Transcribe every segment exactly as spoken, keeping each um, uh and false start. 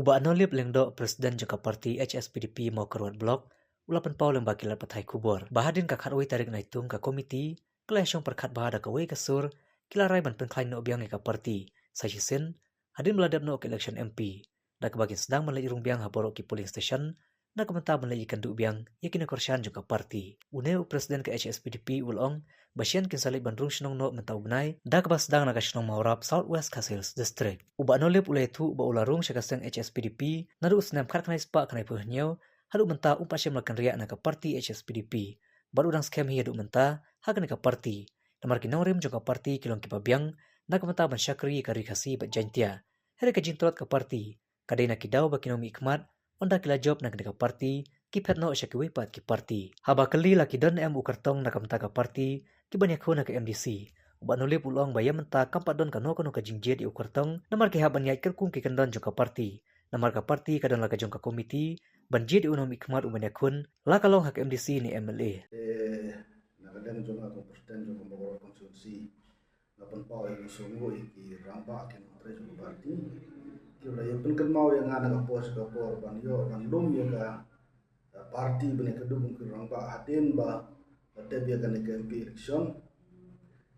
Bah Nolip Lyngdoh, President jong ka party H S P D P Mawkyrwat Block, u la pynpaw lyngba ki lad pathai khubor ba hadien ka khatwei tarik Naitung ka komiti ka la ïashong pyrkhat bha da kawei ka sur, ki la rai ban pynkhlaiñ noh biang ïa ka party sa shisien hadien ba la dep noh ka election M P, da kaba kin sdang ban leit rung biang ha baroh ki polling station na ka bynta ban leit ïakynduh biang ïa ki nongkyrshan jong ka party. Une u President ka H S P D P u la ong ba shen kin sa leit ban rung shnong noh mynta u bnai, da kaba sdang na ka shnong Mawrap, South West Khasi Hills District. U Bah Nolip u la ïathuh ba u la rung sha ka seng H S P D P naduh u snem khatkhyndai spah khyndaiphew hynñiew haduh mynta, um pat shym la kynriah na ka party H S P D P, bad u dang skhem hi haduh mynta ha kane ka party, namar ki nongrim jong ka party ki long kiba biang na ka bynta ban shakri ïa ka Ri Khasi bad Jaiñtia. Hynrei ka jingtlot ka party ka dei na ki daw ba ki nongmihkhmat, ynda ki la jop na kane ka party, ki phet noh sha kiwei pat ki party. Haba kylli la ki don ne em u kyrtong na ka bynta ka party kiban ïakhun ha ka M D C, u Bah Nolip u la ong ba ïa mynta kam pat don kano kano ka jingjied ïa u kyrtong, namar ki hap ban ïaid katkum ki kyndon jong ka party, namar ka party ka don la ka jong ka komiti ban jied ïa u nongmihkhmat uban ïakhun, la ka long ha ka M D C ne M L A. Eh, na ka liang jong nga kum President jong ka Mawkyrwat Constituency, nga pynpaw ïa ka sngewbha ïa ki rangbah, ki nongtrei jong ka party, ki la ïa pynkynmaw ïa nga na ka por sha ka por ban ïoh ban lum ïa ka, ka party ban ïakynduh kum ki rangbah hadien ba la dep ïa kane ka M P election.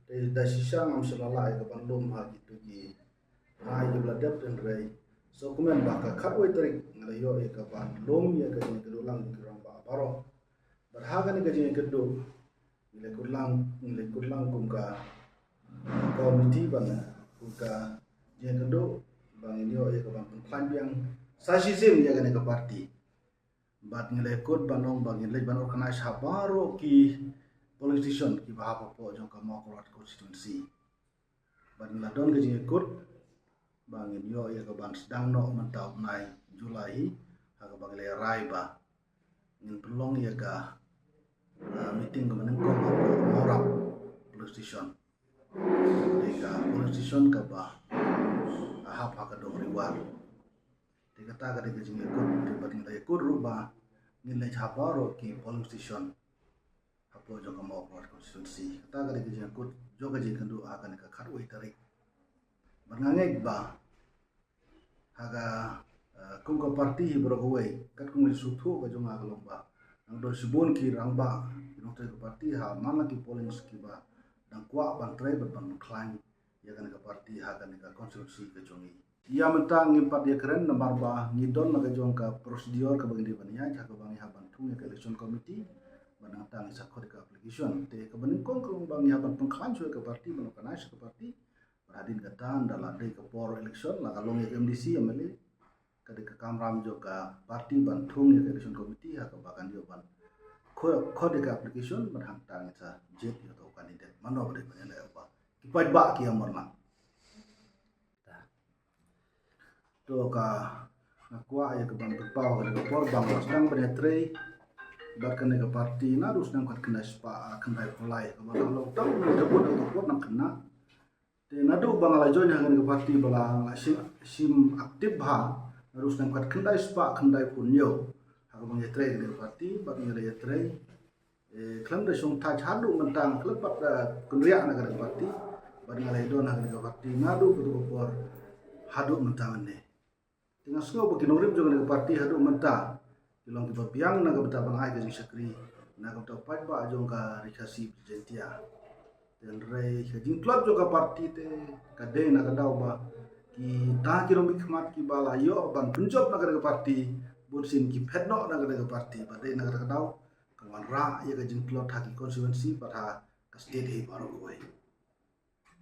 Te da shisha ngam shym la lah ïa ka ban lum ha kito ki bnai kiba la dep, hynrei sngewkmen ba ka khatwei tarik nga la ïoh ïa ka ban lum ïa ka jingïakynduh lang ki rangbah baroh. Bad ha kane ka jingïakynduh ngi la kut lang, ngi la kut lang kum ka komiti ban, kum ka jingïakynduh ba ngin ïoh ïa ka ban pynkhlaiñ biang sa shisien ïa kane ka party. Bad ngi la kut ban ong ba ngin leit ban organise ha baroh ki polling station kiba hap hapoh jong ka Mawkyrwat constituency. Bad ngi la don ka jingïakut ba ngin ïoh ïa ka ban sdang noh mynta u bnai July hi, ha kaba ngi la rai ba ngin pynlong ïa ka, ah, meeting kaba nyngkong hapoh Mawrap police station. Ïa ka police station kaba, ah, hap ha ka Dong Riwar. Te kata ka dei ka jingïakut, te bad ngi la ïakut ruh ba ngin leit ha baroh ki polling station hapoh jong ka Mawkyrwat constituency. Kata ka dei ka jingïakut jong ka jingïakynduh ha kane ka khatwei tarik. Bad nga ngeit ba ha ka, eh, kum ka party hi baroh kawei, katkum ka jingsngewthuh ka jong nga ka long ba nang don shibun ki rangbah, ki nongtrei ka party ha man la ki polling station kiba dang kwah ban trei bad ban pynkhlaiñ ïa kane ka party ha kane ka constituency ka jong ngi. Ïa mynta ngim pat ïakren namar ba ngi don la ka jong ka procedure kaba ngi dei ban ïaid, ha kaba ngi hap ban thung ïa ka election committee bad nangta ngi sa khot ïa ka application. Te kaba nyngkong ka long ba ngi hap ban pynkhlaiñ shuwa ïa ka party, ban organise ka party. Bad hadien kata, ynda la dei ka por election, la ka long ïa ka M D C, M L A, ka dei ka kamram jong ka party ban thung ïa ka election committee ha kaba kan ïoh ban khot, khot ïa ka application bad hangta ngin sa jied ïa uto u candidate mano ba dei ban ïaleh, ba ki paidbah ki ïamar lang. To ka, nga kwah ïa ka ban pynpaw ha kane ka por ba nga la sdang ban ïatrei bad kane ka party naduh snem khatkhyndai spah, ah, khyndaiphew lai, kaba nga long tang u nongtbud, u nongtbud nang khynnah. Te naduh ba nga la join ha kane ka party ba la nga la shim, shim active bha naduh snem khatkhyndai spah khyndaiphew hynñiew, ha kaba nga ïatrei ha kane ka party bad nga la ïatrei, eh, khlem da shongthait haduh mynta, khlem pat da kynriah na kane ka party bad nga la ïadon ha kane ka party naduh kato ka por haduh mynta mynne. Te nga sngew ba ki nongrim jong kane ka party haduh mynta ki long kiba biang na ka bynta ban ai ka jingshakri na ka bynta u paidbah jong ka Ri Khasi Jaiñtia. Te hynrei ka jingtlot jong ka party te ka dei na ka daw ba kita ki nongmihkhmat kiba la ïoh ban pynjop na kane ka party, bunsien ki phet noh na kane ka party, ba dei na kata ka daw ka wanrah ïa ka jingtlot ha ki constituency bad ha ka state hi baroh kawei.